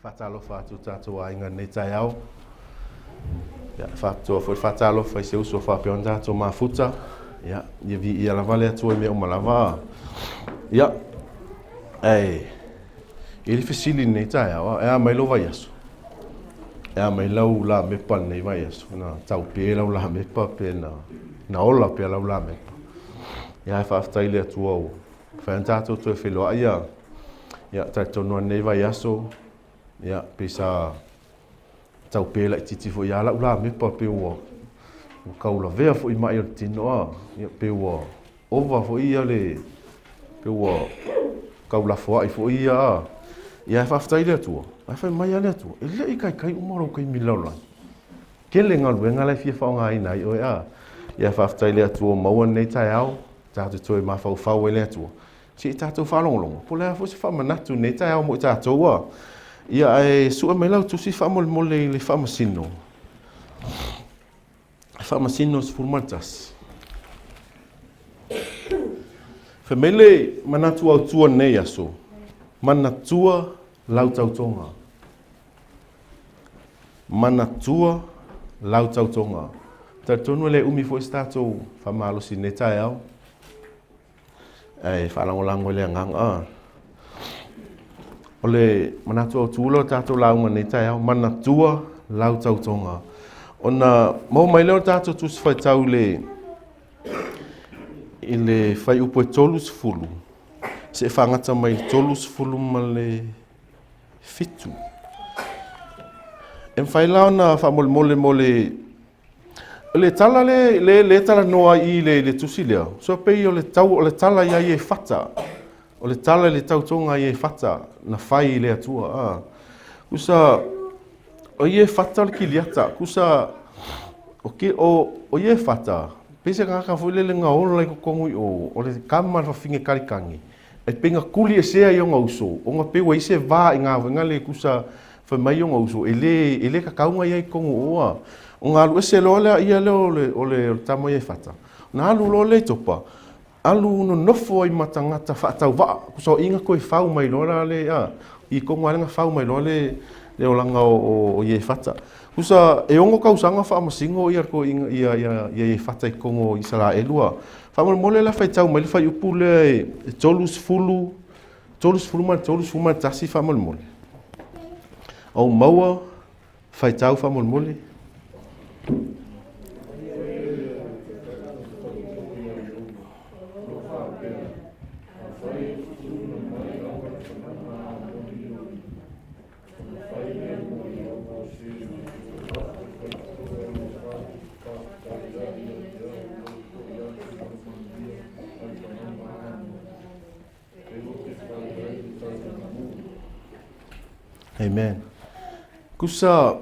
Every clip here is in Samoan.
Faatalofa atu tatou aiga i lenei taeao. Ia, faapitoa foi le faatalofa i se uso faapea ona tatou mafuta. Ia, ia viia lava le Atua i mea uma lava. Ia, ae i le fesili i lenei taeao, e a mai lou vaiaso? E a mai lau lamepa i lenei vaiaso? Na tau pe lau lamepa pe na, na ola pea lau lamepa? Ia, ae faafetai i le Atua ua mafai ona tatou toe feiloai ia, ia talitonu lava lenei vaiaso, ia, pei sa tau pe laitiiti foi lava lau lamepa pei ua tau lavea foi mai o le tino a, ia, pei ua ova foi ia le, pei ua tau lafoai foi ia a. Ia ae faafetai i le Atua, ae fai mai lava le Atua, e le i taitai uma lou taimi i le lalolagi. Tele galuega la e fia faaaogaina ai oe a. Ia faafetai i le Atua ua maua lenei taeao, tatou te toe mafaufau ai i le Atua. Se i tatou faalogologo, po o le a foi se faamanatu i lenei taeao mo i tatou a. Ia ae sue mai lau tusi faamolemole i le Faamasino. Faamasino 11. Fai mai le manatu autu o lenei aso, manatua lau tautoga. Manatua lau tautoga. Talitonu e le umi foi se tatou faamalosi i lenei taeao. Ae faalagolago i le agaga. A. O le manatu autu lea o le tatou lauga i lenei taeao, manatua lau tautoga. Ona maua mai lea o le tatou Tusi Faitau i le, i le fuaiupu e 30, seia faagata mai i le 37. E mafai la ona faamolemole mo le O le tala le, le, le talanoa ai i le, le tusi lea, so pei o le tau, o le tala ia Iefata, o le tala i le tautoga a Iefata na fai i le Atua. A. Kusa, o Iefata o le Kiliata, kusa, o, ki, o, o Iefata, pei se tagata foi lele na ola i totonu i o, o le kama a le fafine kalikani, e pei na tuli esea i ona uso, ona pei ua i ai se va i na, foi na le kusa, fai mai ona uso, e le, e le tatau ona i ai i totonu o a. Ona alu ese loa lea ia lea o le, o le, o le tama Iefata, ona alu loa lea i Topa, alu nonofo ai ma tagata faatauvaa, kusa o i na toe fau mai loa la le, a, i tonu lava lea na fau mai loa le, le olaga o, o, o Iefata. Kusa e 6 tausaga faamasino ia toeaina, ia, ia, ia Iefata i totonu o Isaraelu, a. Faamolemole la faitau mai le fuaiupu lea e 30, 30 ma le 31 faamolemole. Ou maua faitau faamolemole. Amen. Kusa,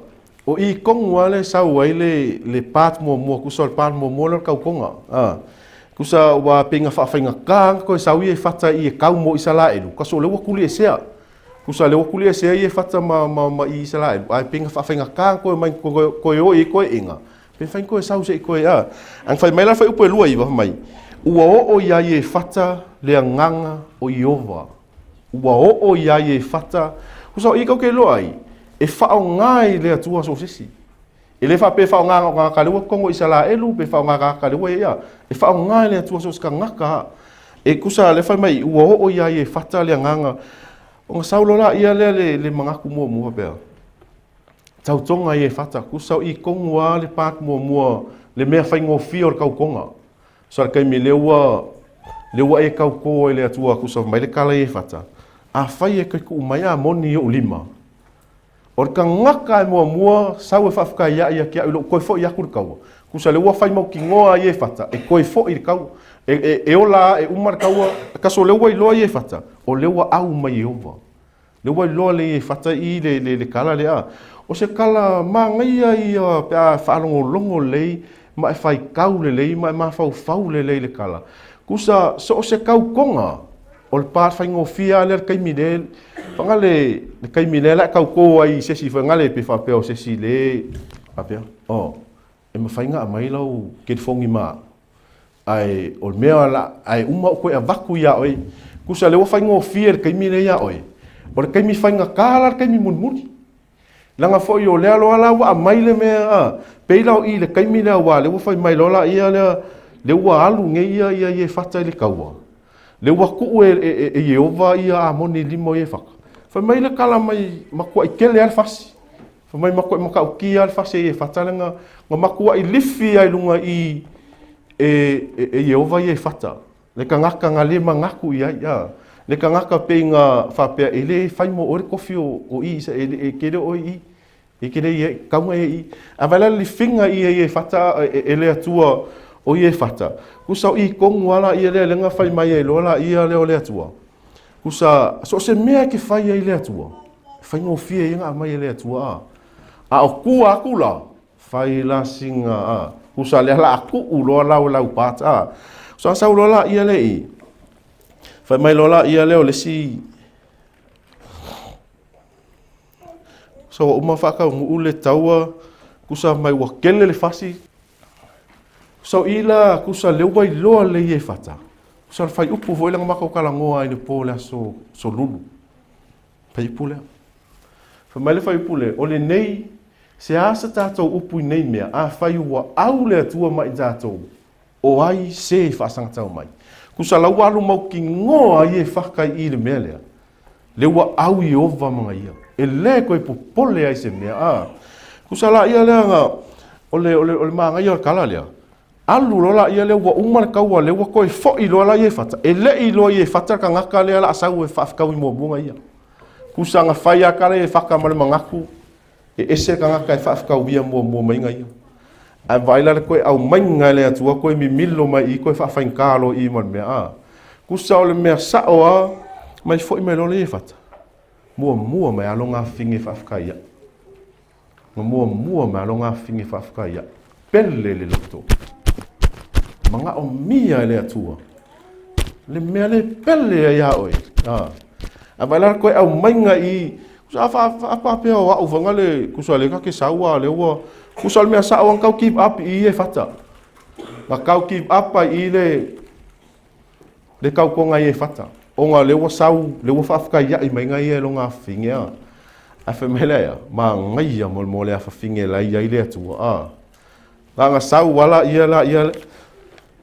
o i kongu a le sau ai le, le part muamua, kusa o le part muamua le kaukonga. Ah. Kusa ua pinga whaawhainga kā koe sau i e whata i e kau mo Isaraelu. Kaso le ua kuli e sea. Kusa le ua kuli e sea i e whata ma, ma, ma i Isaraelu. Ai pinga whaawhainga kā koe mai koe, koe o i koe inga. Pe whai koe sau se i koe a. Ang whai mai la whai upu e lua iwa mai. Ua oo ia i e whata le anganga o Iova. Ua oo ia i e whata. Kusa o i kau ke loa ai. E whao ngai le atua so sesi. E le wha pe whao ngā ngā ka lewa kongo i sala elu, pe whao ngā ngā ka lewa ia. E whao ngai le atua so sika ngaka. E kusa le whai mai ua oo ia i e whata le anganga. O ngā saulo la ia lea le, le mangaku mua mua pea. Tautoga i e whata, kusa o i kongu a le part muamua, le mea whaingofia o le kaukonga. So le kaimi le ua, le ua e kaukō ai le Atua kusa mai le kala i e whata. A whai e koe kuu mai a moni i o lima. O le kangaka e muamua, sau e whaawhakai ia ia ki au i koe fo i aku le kaua. Kusa le ua whai mau ki ngoa i e whata, e koe fo i le kaua. E, e, e ola e uma le kaua, kaso le ua i loa i e whata, o le ua au mai e ova. Le ua iloa le Iefata i le, le, le kala lea. O se kala māngaia ia pe a faalogologo lelei ma e faitau lelei ma e mafaufau lelei le kala. Kusa so o se kaukoga o le pa faigofie lava lea le taimi le faagale le taimi lea la e kaukō ai i se isi faagale pe faapea o se isi le faapea oh e mafai ona aumai lau telefoni ma au. Ae o le mea la, ae uma ou koe avatu iā oe, kusa lea ua faigofie le taimi lea iā oe, o le taimi faigata la le taimi mulimuli. Leaga foi o lea loa la ua aumai le mea, a, pei la o i le taimi lea aua lea ua fai mai loa la ia lea, lea ua alu nei ia ia Iefata i le taua, lea ua tuu e, e, e, e Ieova ia Amoni i lima o Iefata. Fai mai le kala mai, matuai tele lava le fasi. Fai mai makuaʻi matautia le fasi e Iefata lea na makuaʻi lifi ai luga i e, e, e Ieova Iefata. Le tagata na le manatu i ai, a. Le tagata pei na faapea e le fai mo oe le kofi o, o i, e, e kele oe i, e kele ia, kaunga ia i. A vai la le lifiga i e Iefata e, e le Atua o Iefata. Kusa o i tonu ala ia lea lenga fai mai ai loa la ia lea o le Atua. Kusa, so o se mea e ke fai ai le Atua, e faigofie ia na aumai e le Atua a. A o tua aku la, fai la sina a. Kusa lea la a tuu loa lau lau part a. Kusa sau loa la ia le i. Fai mai loa la ia lea o le isi So ua uma faataunuu le taua, kusa mai ua kele le fasi. So i la kusa le ua iloa le Iefata. Kusa le fuaiupu foi lea na matou talanoa ai le po le aso Solulu. Fuaiupu lea. Fai mai le fuaiupu lea, o lenei, se a sa tatou upu i nei mea, afai ua au le Atua ma i tatou, o ai se e faasagatau mai. Kusa la ua alu mautinoa ai Iefata i i le mea lea. Le ua au Ieova ma ia. E le koe popole ai se mea. A. Kusa la ia lea na, o le, o le, o le māngaia o le kala lea. Alu loa la ia lea ua uma le taua lea ua toe foʻi loa la Iefata. E leʻi loa Iefata le tagata lea la sau e faafetaui muamua ia. Kusa na fai a kala Iefata ma le manatu e ese le tagata e faafetauia muamua mai ia. Ae vaai la le toe aumaiga e le Atua toe mimilo mai i toe faafaigata loa i ma le mea. A. Kusa o le mea sao a mai foʻi mai loa le Iefata. Muamua mai a loga afafine e faafetai ia. Na muamua mai a loga afafine e faafetai ia. Pele le loto. Manaomia e le Atua. Le mea le pele ai ia oe. A. A vaai la koe aumaiga i Sa faapea o au fanga le kusa le ka ke saua le ua kusa le mea sa o kau give up i e fata. Na kau give up ai i le le kaukonga i Efata, ona lea ua sau, lea ua faafetaiaʻi mai ga ia e lona afafine a. Ae fai mai lea ia, manaia mo le mo le afafine la i ai le Atua, a. Na ona sau lava laia laia,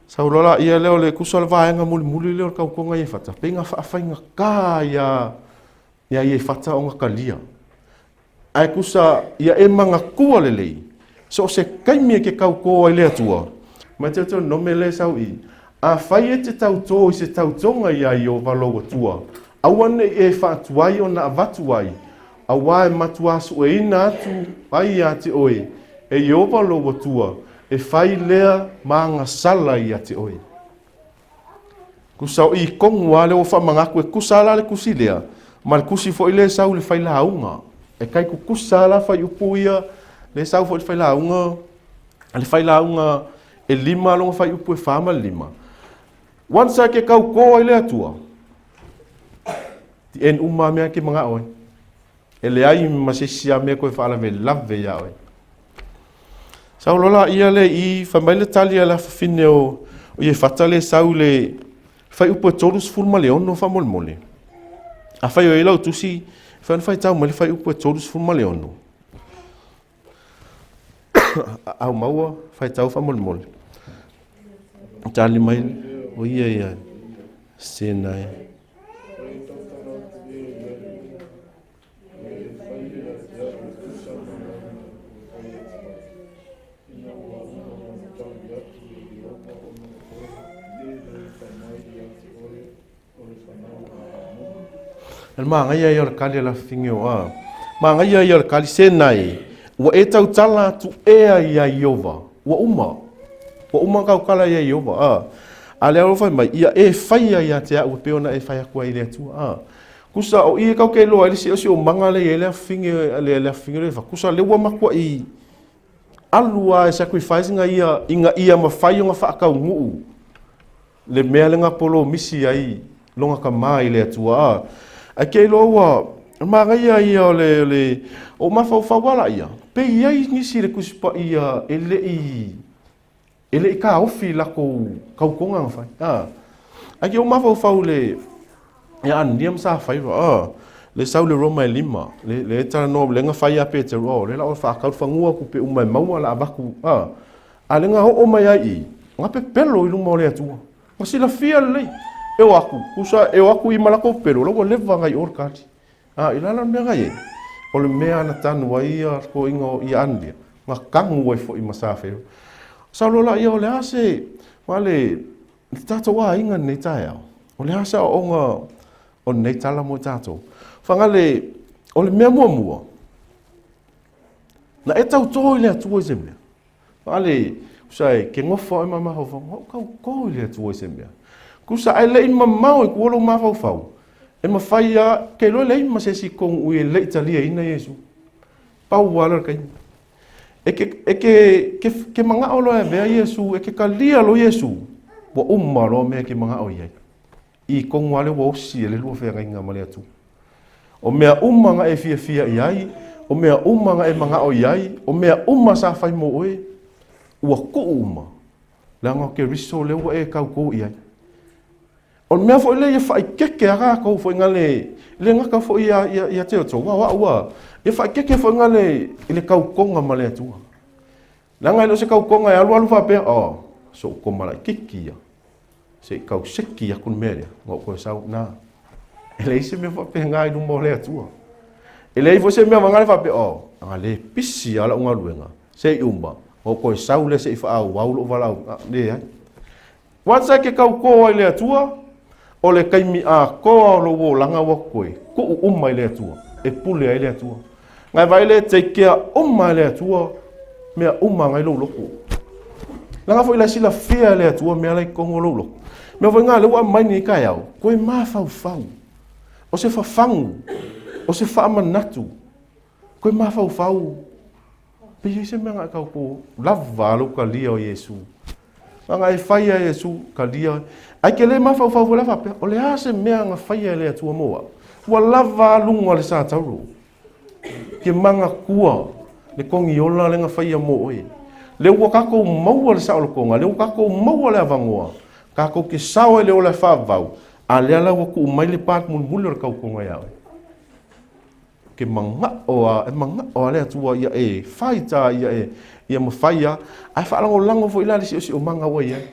sau loa laia lea o le tusa o le vaega mulimuli lea o le kaukonga i Efata, pei na faafaigata ia ia Iefata ona talia. Ae tusa ia e manatua lelei, so o se taimi e te tautō ai le Atua, ma Teuteronome lea e sau i i, Afai e te tautō i se tautoga iā Ieova lou Atua, aua ne i e faatuai ona avatu ai, auā e matuā sueina atu ai iā te oe e Ieova lou Atua, e fai lea ma agasala iā te oe. Tusa o i tonu lava lea ua faamanatu e tusa lava la le tusi lea ma le tusi foi lea e sau i le failauga. E tai tutusa lava la fuaiupu ia lea e sau foi i le failauga, le failauga e 5 lona fuaiupu e 4 ma le 5. Once lava e te tautō ai le Atua, the end uma lava mea e te manao ai. E leai ma se isi lava mea e toe faalavelave iā oe. Sau loa laia lea i i, fai mai le tali a le afafine o Iefata lea e sau i le fuaiupu e 36 faamolemole. Afai o i ai lau tusi, e mafai ona faitau mai le fuaiupu e 36. Aau maua, faitau faamolemole. Tali mai, o ia ia, sena e. O le manaia ia o le kali a Lafifine o a. Manaia ia o le kali sena e, ua e tautala atu ea iā Ieova, ua uma. Ua uma ona tautala iā Ieova, a. A lea o fai mai, ia e faia ia te au e pei ona e fai atu ai i le Atua, a. Kusa o i e kau te iloa ai le siosiomaga lea e i ai le afafine, le afafine o le Ieova. Kusa lea ua matuai alu lava e sacrifice ina ia, ina ia mafai ona faataunuu le mea lea na polomisi ai lona tama i le Atua. A, ae te iloa ua manaia ia o le, le o mafaufau lava laia, pe i ai nisi i le Tusi Paia e le i e le i taofi i latou tautoga na fai. A, ae ke ou mafaufau i le ia Anania ma Safaira, a, le sau i le Roma e 5, le, le talanoa, le na fai ia Peteru, o, le la o faatau le fanua, tupe uma e maua, la avatu, a, A lea na oo mai ai i, na pepelo i luma o le Atua. Na silafia lelei, e o aku, kusa e o aku i ma lakou pepelo, la ua leva na i o le kali. A i lala le mea na i ai, o le mea na tanu ai ia toeaiina o ia Ania, na tanu ai foi ma Safeira. Sau loa laia o le a se, ma le, le tatou aiga i lenei taeao, o le a se aoaoga o lenei tala mo i tatou. Faga le, o le mea muamua, na e tautō i le Atua i se mea. Ale, kusa e, ke nofo oe ma mafaufau, na ou tautō i le Atua i se mea. Kusa ae le i mamao i tua lou mafaufau, e mafai lava, ke iloa e leai ma se isi i totonu ui e le i taliaina Iesu. Pau lava lea o le taimi. E ke, e ke, ke, ke manao loa e avea Iesu, e ke talia loa Iesu, ua uma loa mea e ke manao i ai. I tonu lava lea ua osi e le lua feagaiga ma le Atua. O mea uma na e fiafia i ai, o mea uma na e manao i ai, o mea uma sa fai mo oe, ua tuu uma, leaga o Keriso lea ua e tautō i ai. O le mea foi lea ia faaikeke a tatou foi na le, le gata foi ia, ia, ia te outou, aua o au a, ia faaikeke foi na le, i le tautoga ma le Atua. Leaga e le o se tautoga e alualu faapea, oh, sou koma laititi ia. Se i tau seki atu le mea lea, ona ou toe sau i ina. E leai se mea faapena i luma o le Atua. E leai foi se mea vagana faapea, oh, a le pisi lava lau galuega, se i uma, ona ou toe sau lea se i faaauau lou valaauina. Leai. Once e ke tautō ai i le Atua, o le taimi atoa o lou olaga ua toe tuu uma i le Atua, e pule ai le Atua. Ngai vaai le take care uma e le Atua mea uma ngai lou loto. Leaga foi la e silafia e le Atua mea la i totonu o lou loto. Mea foi nga lea ua aumai nei taeao, toe mafaufau. O se fafagu, o se faamanatu, toe mafaufau. Pe i ai se mea na e tau lava lou talia o Iesu. Leaga e fai e Iesu talia. Ae ke le mafaufau foi la faapea, o le a se mea na faia e le Atua mo au? Ua lava luga o le satauro. Ke manatua le togiola lea na faia mo oe. Lea ua tatou maua le saolotoga, lea ua tatou maua le avanoa, tatou te sao ai le ola e faavavau, a lea la ua tuu mai le part mulimuli o le tautoga ia oe. Ke manao a, e manao a le Atua ia e faita ia e ia mafai a, ae faalagolago foi la le siosiomaga ua i ai.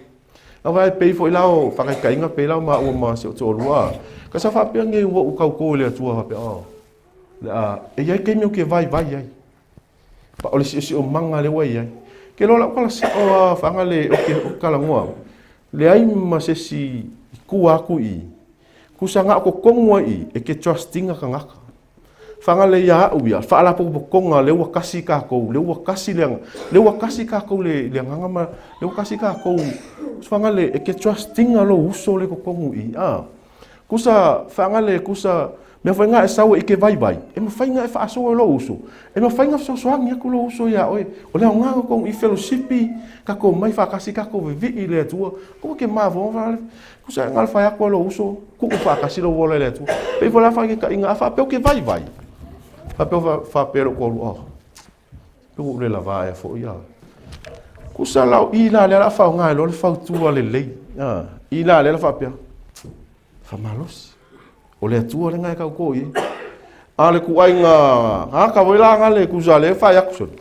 Aua e pei foi la o faataitaiga pei la o maua ma si ou toalua, ka sa faapea nei ua ou tauto i le Atua faapea, oh, le a, e i ai taimi ou te vaivai ai. Pa o le siosiomaga lea ua i ai. Ke loa lau tala sao a whanga le o ke o talanoa au, leai ma se isi i tua atu i i. Kusa nga o totonu ai i, e ke trust inga tagata. Whanga le ia au ia, whaalapopotoga lea ua kasi kākou, lea ua kasi le, lea ua kasi kākou le, le agaga ma, lea ua kasi kākou, whanga le, e ke trust inga lou uso le totonu i i. A. Kusa faagale, kusa mea foi nga e sau e ike vaivai, e mafai nga e faasoa e lou uso, e mafai nga fesoasoani atu lou uso iā oe. O le aoga o kou i felosipi, kakou mai faatasi kakou vevii i le Atua, aua ke mafua faale, kusa e galefai atu e lou uso, tuu faatasi lou ola i le Atua. Pei foi la faataitaiga, a faapea ou te vaivai, faapea faapea lou toalua, oh, pe ua ou le lava ea foi, a. Kusa la o i la lea la faaaoga ai loa le fautua lelei, a, i la lea la faapea, faamalosi. O le Atua lena e tauto i ai. A o le ituaiga tagata foi la na le tusa lea e fai atu sole,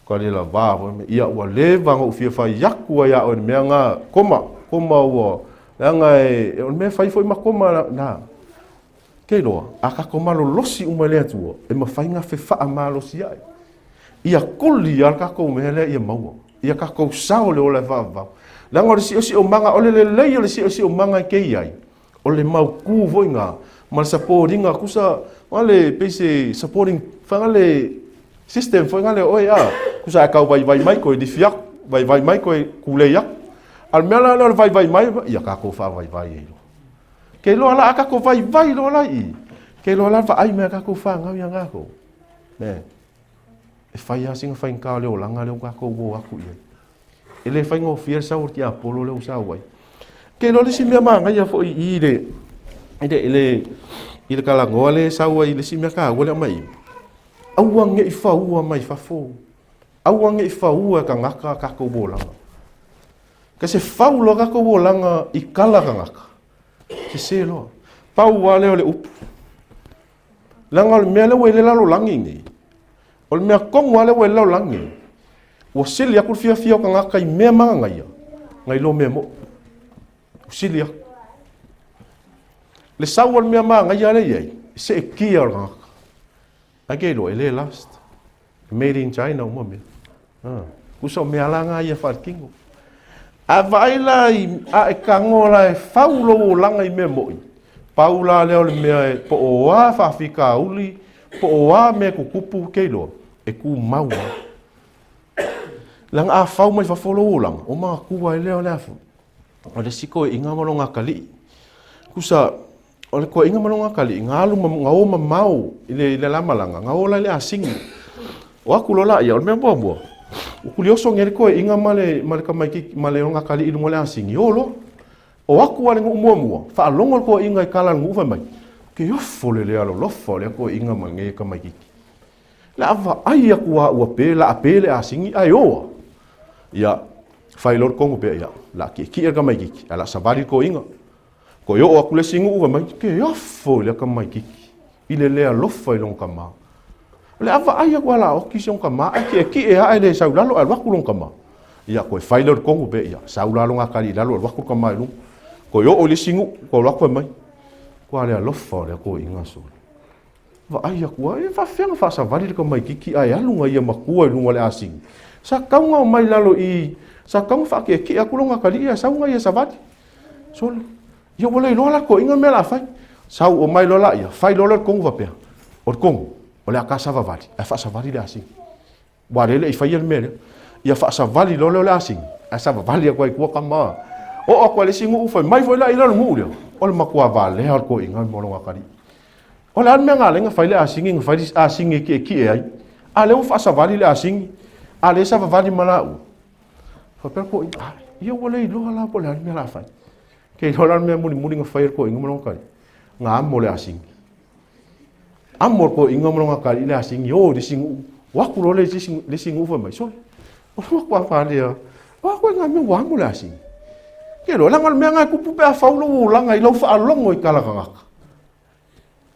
ka le lava foi me, ia ua leva ona ou fia fai atu ai ia oe i le mea na, koma, koma ua, leaga e, o le mea e fai foi ma koma na. Ke iloa, a tatou malolosi uma i le Atua, e mafai ona fefaamalosi ai. Ia kuli lava le tatou mea lea ia maua. Ia tatou sao le ola e faavavau. Leaga o le siosiomaga, o le lelei o le siosiomaga e kei ai, o le mautu foi na, ma le supporting kusa, le pei se supporting, fai le system foi na le oe, a, kusa e kau vaivai mai koe lifi aku, vaivai mai koe kulei aku. A o le mea la lea o le vaivai mai, ia tatou faavaivai ai loa. Ke iloa la a tatou vaivai loa la i i, ke iloa la vaai mai a tatou fanau ia gakou. Me, e fai lava sina faigata o le olaga lea ua tatou o atu i ai. E le faigofie le sau o le tiapolo lea ua sau ai. Ke iloa le isi mea manaia foi i i le, i le, i le, i le talanoa lea e sau ai i le isi mea taua lea e aumai i i, aua ne i faua mai fafo, aua ne i faua e tagata tatou olaga. Ka se fau loa tatou olaga i kala tagata, sese loa. Pau lava lea o le upu. Leaga o le mea lea ua i le lalolagi nei, o le mea tonu lava lea ua i le lalolagi nei, ua sili atu le fiafia o tagata i mea magagaia nai lo mea moʻi. Ua sili atu. Le sau o le mea magaia lea e i ai, e seetia o le tagata. Ai ke iloa, e le last. Made in China uma mea. Ah. Kusa o mea la ngā ia whaalikino. A vaai la i, a e kago la e fau lou olaga i mea moʻi, pau la lea o le mea e po o a faafitauli, po o a mea e tutupu ke iloa, e tumau lava. Leaga a fau mai fafo lou olaga, o matua ai lea o le a foi, o le isi toeaiina ma lona atalii. Kusa, O le toeaiina ma lona atalii, na alu ma, na o mamao i le, i le la malaga, na o la i le asini. O atu loa laia, o le mea muamua, ua tulioso nei le toeaiina ma le, ma le tamaitiiti, ma le lona atalii i luga o le asini, o loa. O atu lava i le nuu muamua, faalogo le toeaina i tala a le nuu fai mai, Ke ofo le le alolofa o lea toeaina ma lenei tamaitiiti. Le a vaai atu lava ua pe, la a pe le asini ae o lava. Ia, fai loa le tonu pea, ia, la a tietie le tamaitiiti, ae la a savali le toeaina. Toe oo atu le isi nuu fai mai, ke afo i lea tamaitiiti, i le le alofa i lona tama. O le a vaai atu lava o le a oti si ona tama, ae tietie lava ae le sau i lalo ae alu atu lona tama. Ia, toe fai lea o le tonu pea, ia, sau la lona atalii i lalo alu atu le tama i luga. Toe oo i le isi nuu, toe alu atu fai mai, matua le alofa o lea toeaina sole. Vaai atu lava, e faafefea ona faasavali le tamaitiiti ae alu na ia matua i luga o le asini. Sa tatau ona omai i lalo i i, sa tatau ona faatietie atu lona atalii ae sau na ia savali. Sole, ia ua le iloa la toeaina le mea o le a fai. Sau omai loa laia, fai loa lea o le tonu faapea, o le tonu, o le a ta savavali ae faasavali le asini. Aua o lea e le i faia le mea lea. Ia faasavali loa lea o le asini, ae savavali atu ai i tua tama. Oo atu ai i le isi nuu, fai mai foi la i le nuu lea, o le matua valea o le toeaina ma lona atalii. O le a le mea na ala ai ona fai le asini, na fai le asini e tietie ai, a o lea ua faasavali le asini, a o lea e savavali ma laua. Faapea le toeaina, ah, ia ua le iloa la po o le a le mea o le a fai. Ke iloa la le mea mulimuli na fai e le toeaina ma lona atalii, na amo le asini. Amo le toeaina ma lona atalii i le asini, o i le isi nuu, o atu loa le isi nuu fai mai, sole, o le matua fale lava, o a koe na mea ua amo le asini. Ke loa, leaga o le mea lena e tupu pe a fau lou olaga i lau faalogo i tala tagata.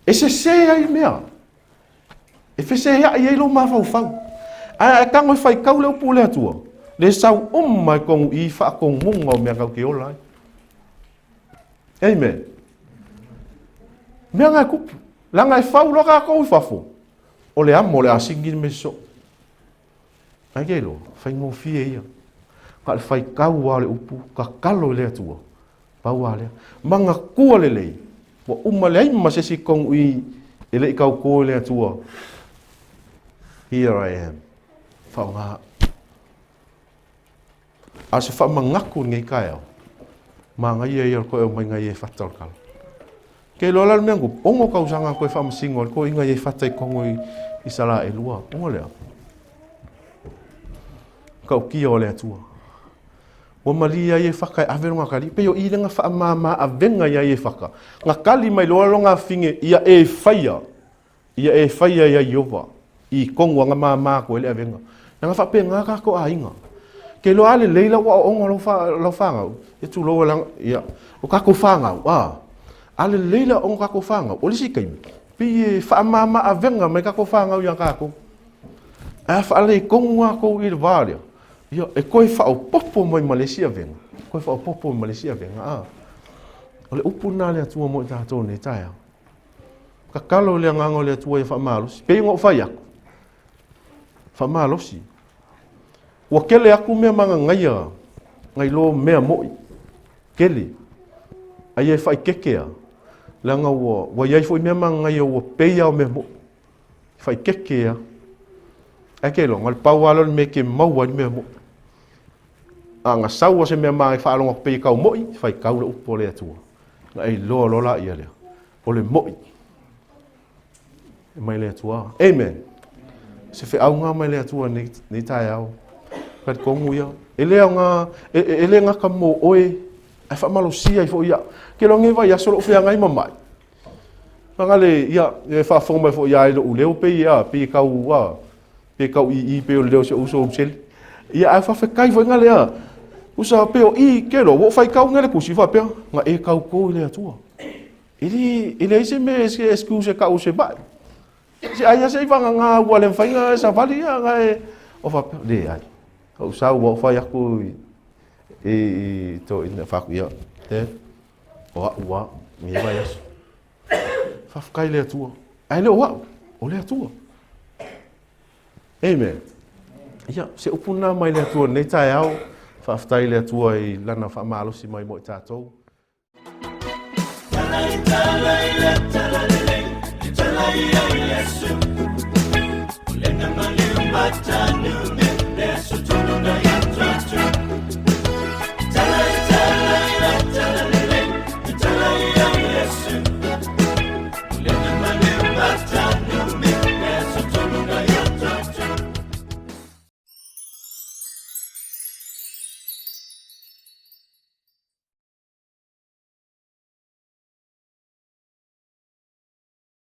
E sese ai mea. E feseai ai lou mafaufau. Ae a e tago e faitau le upu o le Atua, le sau uma i tonu i faatonuga o mea tatou te ola ai. Amen. Mea na e tupu. Leaga e fau loa tatou i fafo, o le amo o le asini le mea sosoo. Ai ke iloa, faigofie ia. Na o le faitau lava o le upu, tatalo i le Atua. Pau lava lea. Manatua lelei, ua uma leai ma se isi tonu i e le i tauto i le Atua. Here I am. Faaaoga au. A o se faamanatu i lenei taeao, manaia ia o le toe aumaiga i Iefata o le tala. Ke iloa la le mea na tupu, 6 tausaga na toe faamasino ai le toeaina Iefata i totonu i Isaraelu, ona lea, matautia o le Atua. Ua malie ia Iefata e ave lona atalii, pei o i lea na faamama avega ia Iefata, na tali mai loa lona afine ia e faia Ia e faia ia Ieova i tonu aga mama atu ai le avega. Leaga faapena tatou aiga. Ke iloa a lelei lau aoaoga o lau fanau, ia tulou a leaga, ia, o tatou fanau, a, a lelei le aoaoga o tatou fanau, o le isi taimi, pei e faamama avega mai tatou fanau ia tatou. Ae a faaletonu tatou i le va lea, ia, e toe faaopoopo mai ma le isi avega, toe faaopoopo mai ma le isi avega, a. O le upu lena a le Atua mo i tatou i lenei taeao. Tatalo i le Agaga o le Atua ia faamalosi. Pei ona ou fai atu, faamalosi. Ua tele atu mea magagaia nai lo mea mo'i. Tele. Aia e faaitete a, leaga ua, ua iai foi mea magagaia ua pei a o mea mo'i. Faaitete a. Ae ke iloa, na o le pau lava lea o le mea e te maua ai le mea mo'i. A na sau a se mea magaia faalogo atu pei e tau mo'i, faitau le upu a le Atua. Na e iloa loa laia lea, o le mo'i e mai le Atua. Amen. Se feauga mai le Atua nei, nei taeao. Talitonu ia. E le aoga, e, e, e le gata mo oe, ae faamalosia ai foi ia. Ke loa nei vaiaso lou feagai ma mai. Leaga le, ia, e faafofoga mai foi ia i lou leo pei ia, pei e tau, a, pe tau ii pei o le leo o si ou uso Useli. Ia ae faafetai foi na lea. Usa pe o i ke loa, ua ou faitau nei le tusi faapea, na e tautō i le Atua. E le, e leai se mea e se excuse e tau o se mai. Se ai a se i vagana ua le mafai ona e savali ia na e o faapea, leai. Ou sau ua ou fai atu i, i, i toeaina fai atu, ia, Dad, o a'u lava, lenei vaiaso. Faafetai i le Atua. Ae le o a'u, o le Atua. Amen. Ia, se upu lena mai le Atua lenei taeao. Faafetai i le Atua i lana faamalosi mai mo i tatou.